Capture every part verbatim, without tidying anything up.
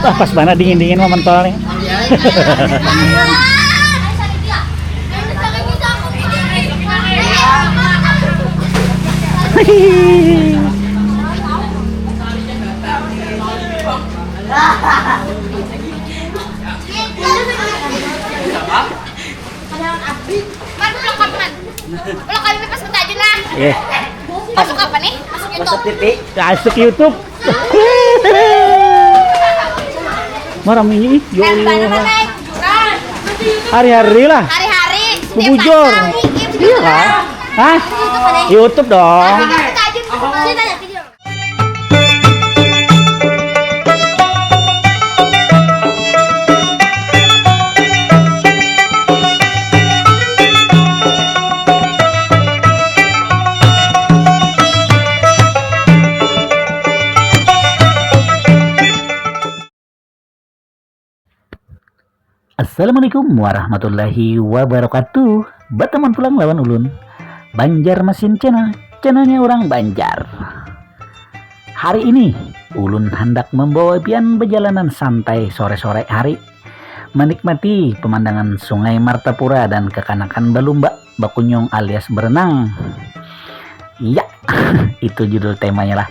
Wah, pas banget dingin-dingin mah mentol nih. Man, pulang kapan? Pulang kami pas minta aja nah. Iya. Masuk apa nih? Masuk YouTube. Masuk T V. Masuk YouTube. Marah ini, ya Allah. Hari-hari lah. Hari-hari. Bujur. Iya kan? Hah? YouTube dong. Assalamualaikum warahmatullahi wabarakatuh. Bataman pulang lawan ulun, Banjar Masin Channel, channelnya orang Banjar. Hari ini ulun handak membawa pian bejalanan santai sore-sore hari, menikmati pemandangan Sungai Martapura dan kekanakan balumba, bakunyung alias berenang. Ya, itu judul temanya lah.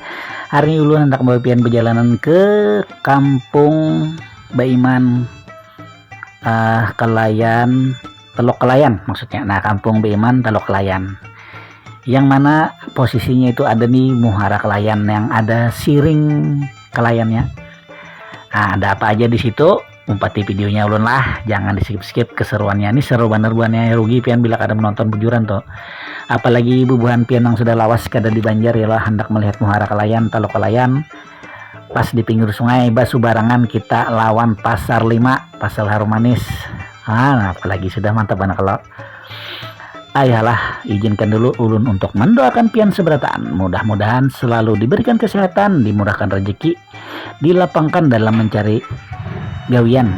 Hari ini ulun handak membawa pian bejalanan ke kampung Baiman, uh, Kelayan, Teluk Kelayan maksudnya. Nah, kampung Baiman, Teluk Kelayan. Yang mana posisinya itu ada di Muhara Kelayan yang ada siring kelayannya. Nah, ada apa aja di situ? Umpati videonya ulun lah, jangan di skip skip keseruannya. Ini seru banar buhannya, rugi pian bila kada menonton bujuran tuh. Apalagi bubuhan pian yang sudah lawas kada di Banjar ya lah, hendak melihat Muhara Kelayan, Teluk Kelayan. Pas di pinggir sungai, basubarangan kita lawan Pasar Lima, Pasar Harum Manis. Ah, nah, apalagi sudah mantap anak kalau. Ayalah, izinkan dulu ulun untuk mendoakan pian seberataan. Mudah-mudahan selalu diberikan kesehatan, dimurahkan rezeki, dilapangkan dalam mencari gawian,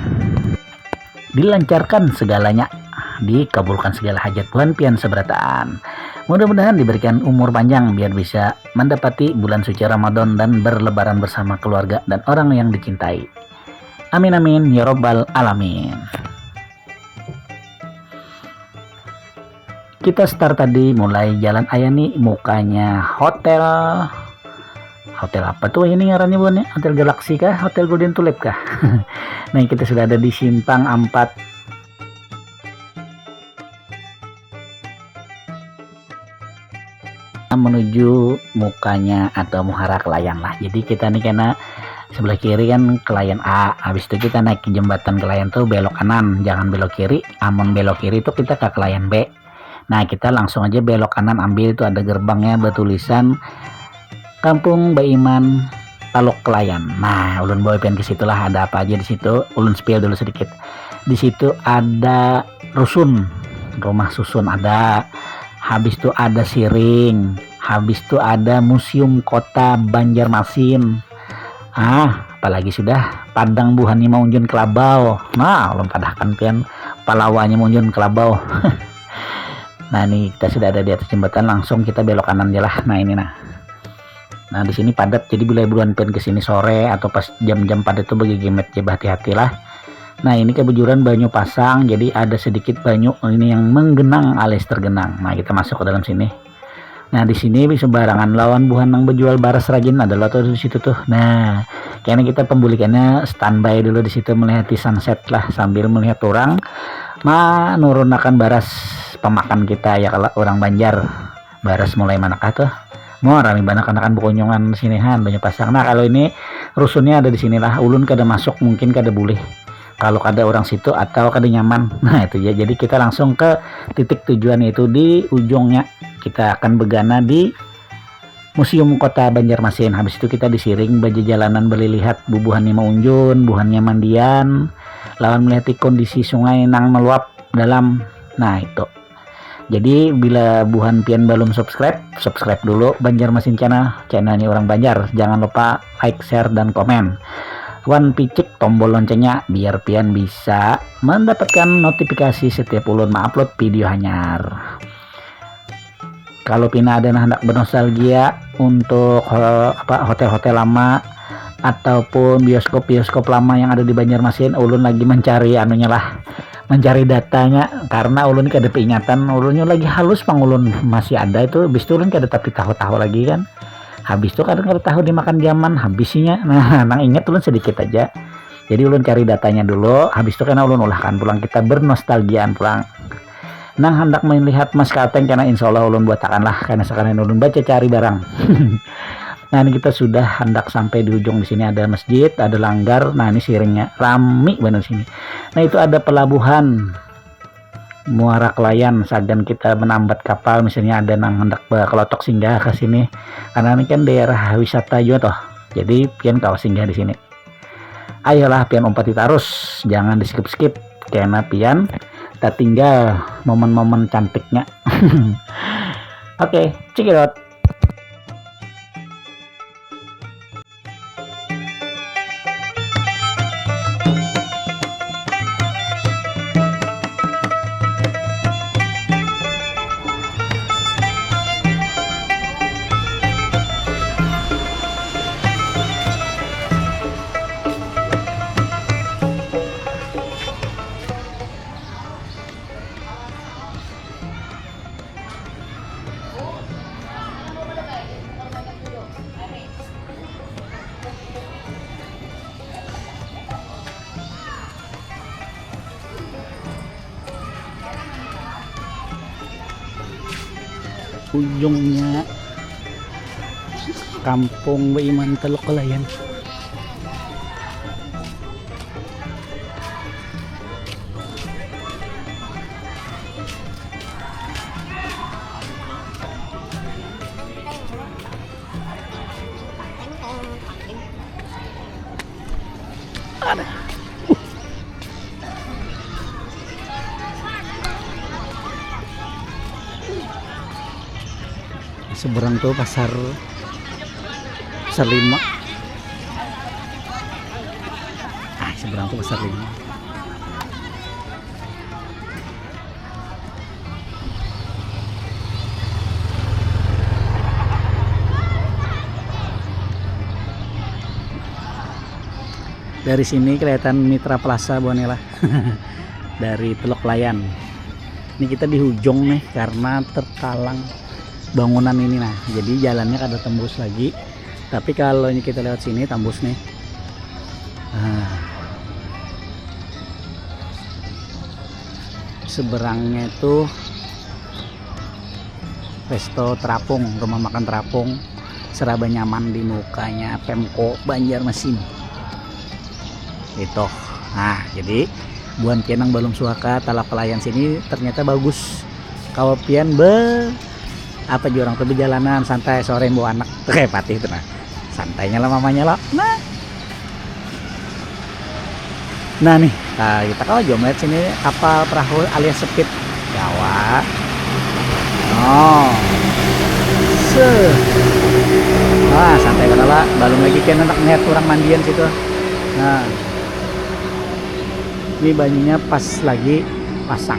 dilancarkan segalanya, dikabulkan segala hajat buhan pian seberataan. Mudah-mudahan diberikan umur panjang biar bisa mendapati bulan suci Ramadan dan berlebaran bersama keluarga dan orang yang dicintai. Amin amin ya robbal alamin. Kita start tadi mulai Jalan Ayani, mukanya hotel. Hotel apa tuh ini ngarannya buhannya? Hotel Galaxy kah? Hotel Golden Tulip kah? Nah, kita sudah ada di simpang empat menuju mukanya atau muhara kelayan lah. Jadi kita nih kena sebelah kiri kan kelayan A, habis itu kita naik ke jembatan kelayan tuh belok kanan, jangan belok kiri. Amun belok kiri itu kita ke kelayan B. Nah, kita langsung aja belok kanan, ambil itu ada gerbangnya bertulisan Kampung Baiman Taluk Kelayan. Nah, ulun bawa pian ke situ lah, ada apa aja di situ. Ulun spill dulu sedikit. Di situ ada rusun, rumah susun ada. Habis itu ada siring. Habis itu ada Museum Kota Banjarmasin. Ah, apalagi sudah padang buhannya maunjun kelabau. Nah, ulun padahkan pian palawanya maunjun kelabau. Nah, ini kita sudah ada di atas jembatan, langsung kita belok kanan aja lah. Nah, ini nah. Nah, di sini padat, jadi bila buruan pian ke sini sore atau pas jam-jam padat tuh bagi gemet aja, hati-hatilah. Nah, ini kebujuran banyu pasang, jadi ada sedikit banyu ini yang menggenang alias tergenang. Nah, kita masuk ke dalam sini. Nah, di sini bisa barangan lawan buhan yang berjual baras rajin ada lo tuh di situ tuh. Nah, kayaknya kita pembulikannya standby dulu di situ melihati sunset lah sambil melihat orang menurunakan baras pemakan kita ya kalau orang Banjar. Baras mulai manakah tuh? Mau rami banyak anak-anak berkunjungan sini han banyak pasang. Nah, kalau ini rusunnya ada di sinilah. Ulun kada masuk, mungkin kada boleh kalau kada orang situ atau kada nyaman. Nah, itu ya. Jadi kita langsung ke titik tujuan, yaitu di ujungnya kita akan begana di Museum Kota Banjarmasin. Habis itu kita disiring bajajalanan belilihat bubuhan Nima Unjun, buhannya mandian, lawan melihat kondisi sungai nang meluap dalam. Nah, itu. Jadi bila buhan pian belum subscribe, subscribe dulu Banjarmasin Channel, channelnya orang Banjar. Jangan lupa like, share, dan komen. Wan picik tombol loncengnya biar pian bisa mendapatkan notifikasi setiap ulun mengupload video hanyar. Kalau pina ada nah hendak bernostalgia untuk eh, apa hotel-hotel lama, ataupun bioskop-bioskop lama yang ada di Banjarmasin, ulun lagi mencari anunya lah, mencari datanya, karena ulun kada peingatan, ulunnya lagi halus pang, ulun masih ada itu, habis itu ulun kada tapi tahu-tahu lagi kan, habis itu kadang kada tahu dimakan zaman habisnya. Nah, nang ingat ulun sedikit aja, jadi ulun cari datanya dulu, habis itu kena ulun ulahkan pulang, kita bernostalgiaan pulang. Nang hendak melihat Mas Kalteng kena insya Allah ulun buatakan lah, karena sekalian ulun baca cari barang. Nah, ini kita sudah hendak sampai di ujung. Di sini ada masjid, ada langgar. Nah, ini siringnya rami benar sini. Nah, itu ada pelabuhan Muara Kelayan. Sagan kita menambat kapal, misalnya ada nang hendak kelotok singgah ke sini, karena ini kan daerah wisata juga toh. Jadi pian kalau singgah di sini, ayolah pian umpati tarus, jangan di skip skip, karena pian tertinggal momen-momen cantiknya. Oke, check it out. Ujungnya Kampung Baiman Teluk Kelayan. Seberang tuh pasar, pasar lima. Ah, seberang tuh pasar lima. Dari sini kelihatan Mitra Plaza, Bonela. Dari Teluk Layan. Ini kita di hujung nih karena tertalang bangunan ini, nah. Jadi jalannya kada tembus lagi. Tapi kalau ini kita lewat sini, tembus nih. Nah. Seberangnya itu Resto Terapung, rumah makan terapung, seraba nyaman di mukanya Pemko Banjarmasin. Itu. Nah, jadi buan pian nang balum suaka Teluk Kelayan sini ternyata bagus. Kawa pian be apa jua orang tuh bejalanan santai sore bawa anak tuh kayak patih tuh nah. Santainya lah mamanya lo. Nah. Nah nih, nah, kita kalau jua melihat sini kapal perahu alias sepit. Jawa. Oh. Se. Wah, santai banget lah. Belum lagi kan anak melihat orang mandian situ. Nah. Ini banyunya pas lagi pasang.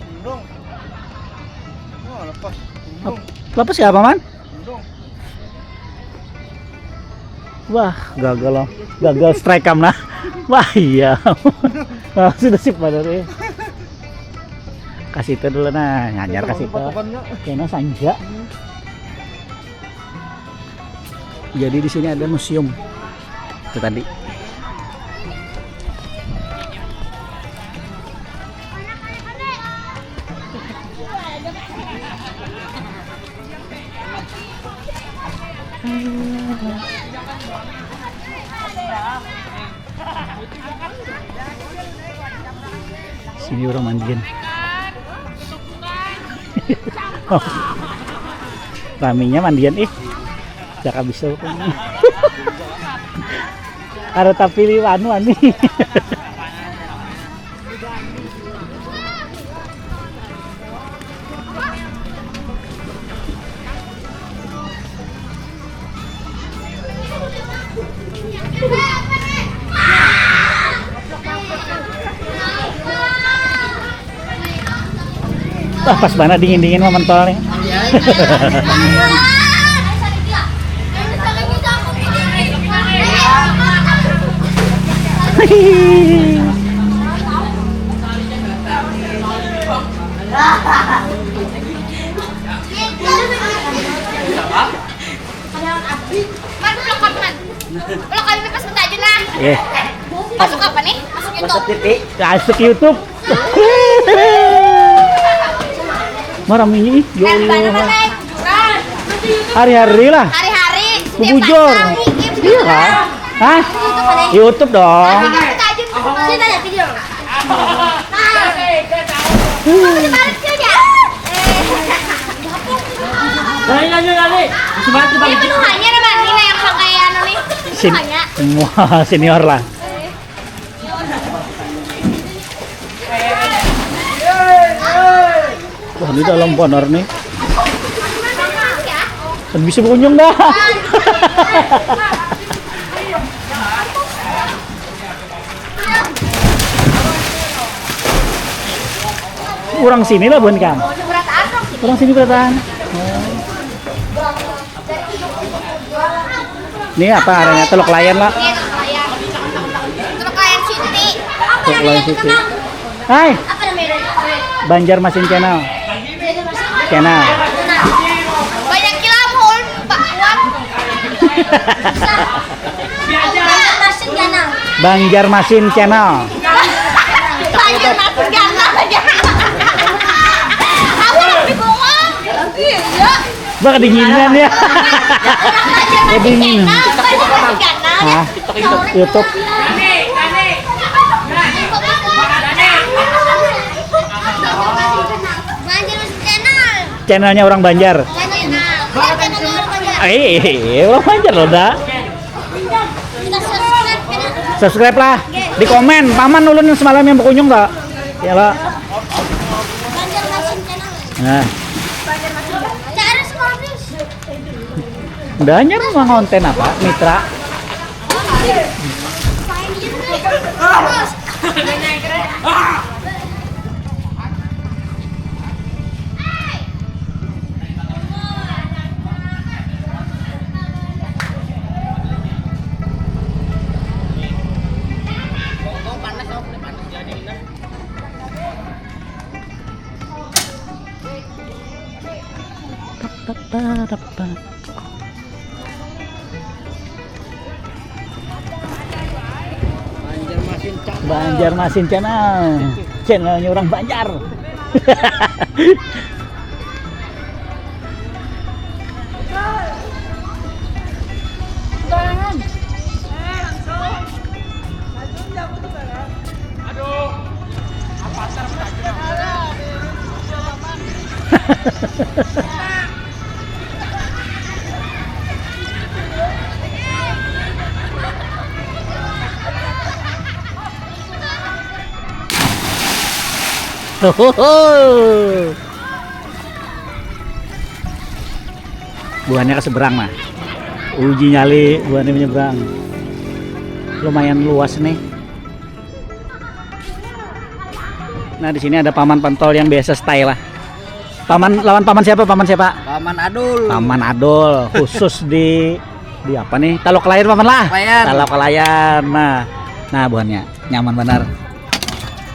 Undung. Oh, lepas. Undung. Lepas ya, Paman? Undung. Wah, gagal loh. Gagal strike kam nah. Wah, iya. Wah, sudah sip banar ya. Kasih itu dulu nah, nyanyar kasih itu. Kena sanja. Jadi di sini ada museum. Itu tadi. Sini orang mandian. Raminya mandian ih. Cakap bisa pokoknya. Ada tapi anu ani. Wah, pas banget dingin-dingin mah mentol nih. Man, vlog apa, Man? Vlog kali ini pas minta aja, nah. Eh. Masuk apa nih? Masuk YouTube. Masuk YouTube. Marah ini, ya Allah. Hari-hari lah. Hari-hari. Bujur. Iya kan? Hah? YouTube dong. Kita aja. Sini tanya video. Nah. Kamu di balik sini ya. Nah, ini lanjut kali. Semangat kita. Ini menu hanya ada mana yang pakai anu nih? Menu hanya. Wah, senior lah. Wah, ini dalam benar nih. Kan bisa berkunjung dah. Orang sini lah bukan kan? Orang sini berataan. Oh. Ini apa ngarannya? Telok layan lah. Telok layan Siti. Telok layan Siti. Hai. Apa namanya? Banjarmasin Channel. Channel. Banyak kilam hol Pak Wan. Banjarmasin Channel. Banjarmasin Channel aja. Aku lebih bengong. Iya. Bah kedinginan ya. Kedinginan. Hah? YouTube. Channelnya orang Banjar. Eh, eh, eh, orang Banjar loh dah. Subscribe lah. Di komen, paman ulun semalam yang berkunjung tak? Ya lah. Nah. Udah hanya mau ngonten apa, mitra? Banjarmasin Channel. Channelnya orang Banjar. Buhannya ke seberang nah. Uji nyali buhannya menyeberang. Lumayan luas nih. Nah, di sini ada paman pentol yang biasa style lah. Paman lawan paman siapa? Paman siapa? Paman Adul. Paman Adul khusus di di apa nih? Talok layan paman lah. Layan. Talok layan. Nah. Nah, buhannya nyaman benar.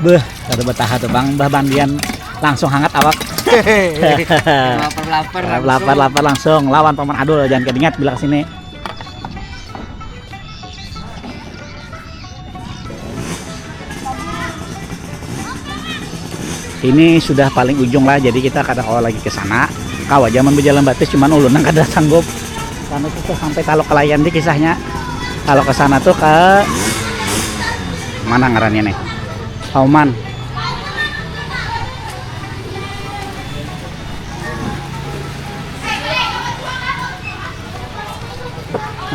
Beh, kada betaha tuh bang, bah bandian langsung hangat awak. Lapar-lapar langsung. Lapar-lapar langsung lawan paman Adul, jangan kedingat bila kesini. Ini sudah paling ujung lah, jadi kita kada kawa lagi ke sana. Kawa zaman berjalan batis, cuman ulun yang kada sanggup. Karena kita sampai talok kelayan di kisahnya. Kalau ke sana tuh ke mana ngarannya nih? Kauman.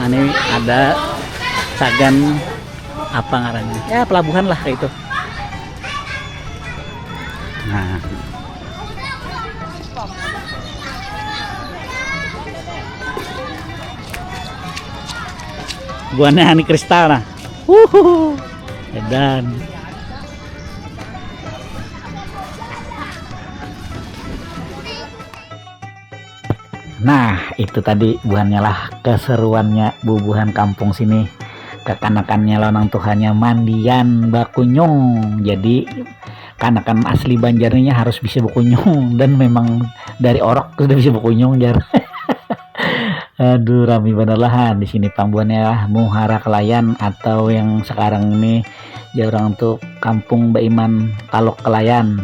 Nah, ini ada sagan apa ngarannya? Ya, pelabuhan lah kayak itu. Nah. Buahnya ani kristal nah. Wuhuhu. Edan. Nah, itu tadi buhannya lah keseruannya bubuhan kampung sini. Kekanakannya lawan nang tuhanya mandian bakunyung. Jadi kanakan asli Banjar ini harus bisa bakunyung dan memang dari orok sudah bisa bakunyung jar. Aduh, rami bener lah di sini pang buhannya lah, muhara kelayan atau yang sekarang ini ya orang tuh kampung Baiman Taluk Kelayan.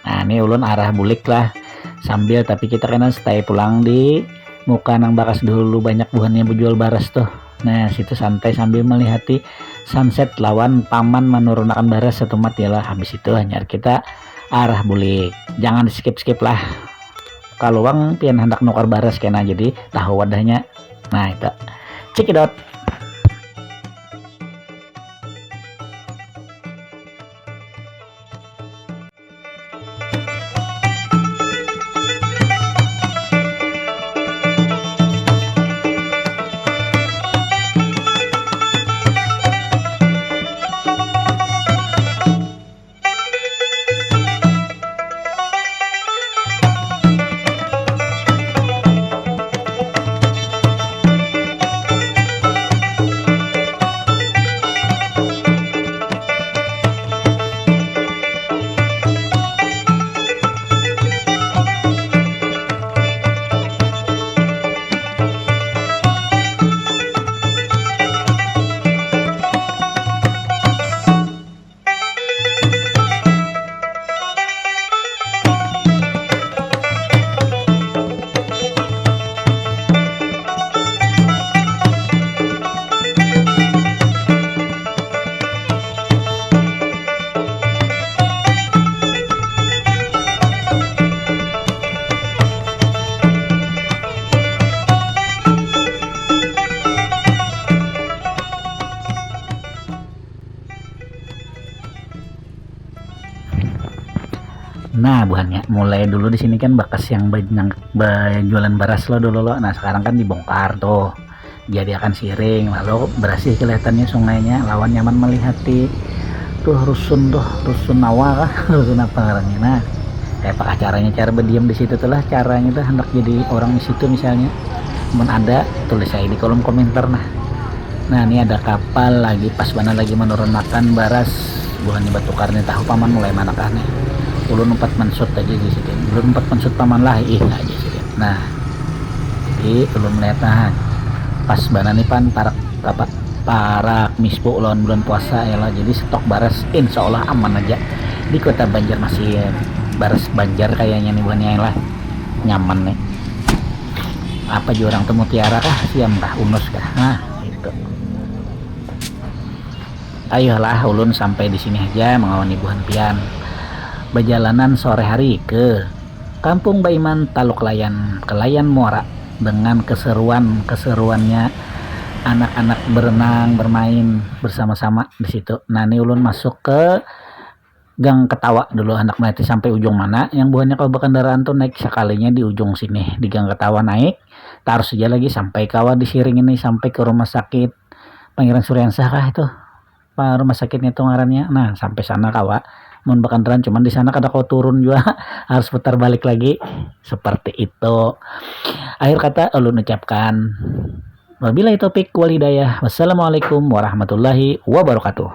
Nah, ini ulun arah bulik lah sambil, tapi kita kena stay pulang di muka nang bakas dulu banyak buhannya berjual baras tuh. Nah, situ santai sambil melihati sunset lawan paman menurunakan baras satumat ya lah. Habis itu hanyar kita arah bulik. Jangan di skip-skip lah. Kalau uang pian hendak nukar baras kena jadi tahu wadahnya. Nah, itu. Cekidot. Nah, buhannya mulai dulu di sini kan bekas yang banyak berjualan beras lo dulu lo. Nah, sekarang kan dibongkar tuh. Jadi akan siring, lalu bersih kelihatannya sungainya, lawan nyaman melihati tuh rusun tuh, rusun nawa kah, rusun apa ngarannya. Nah, kayak apa caranya cara berdiam di situ tuh lah, caranya tuh hendak jadi orang di situ misalnya. Mun ada, tulis aja di kolom komentar nah. Nah, ini ada kapal lagi, pas banget lagi menurunkan baras. Buhan ini bertukar nih, tahu paman mulai manakah nih. Ulun empat mensut aja di situ. Ulun empat mensut paman lah, ih aja sih. Nah, jadi ulun melihat nah, pas banget nih pan parak apa, parak misbu lawan bulan puasa ya lah. Jadi stok baras insya Allah aman aja di kota Banjarmasin. Baras Banjar kayaknya nih buhannya lah, nyaman nih. Apa jua orang tuh, mutiara kah, siam kah, unus kah, nah itu. Ayolah, ulun sampai di sini aja mengawani buhan pian berjalanan sore hari ke Kampung Baiman, Taluk Layan, Kelayan Muara, dengan keseruan-keseruannya anak-anak berenang, bermain bersama-sama di situ. Nah, ini ulun masuk ke Gang Ketawa dulu, hendak melihati sampai ujung mana. Yang buhannya kalau berkendaraan tuh naik sekalinya di ujung sini, di Gang Ketawa naik, terus aja lagi sampai kawa di Siring ini, sampai ke rumah sakit Pangeran Suriansah kah itu, apa rumah sakitnya tuh ngarannya. Nah, sampai sana kawa. Mun berkendaraan, cuman di sana kada kawa turun juga, harus putar balik lagi. Seperti itu. Akhir kata ulun ucapkan, wabillahi taufik wal hidayah. Wassalamualaikum warahmatullahi wabarakatuh.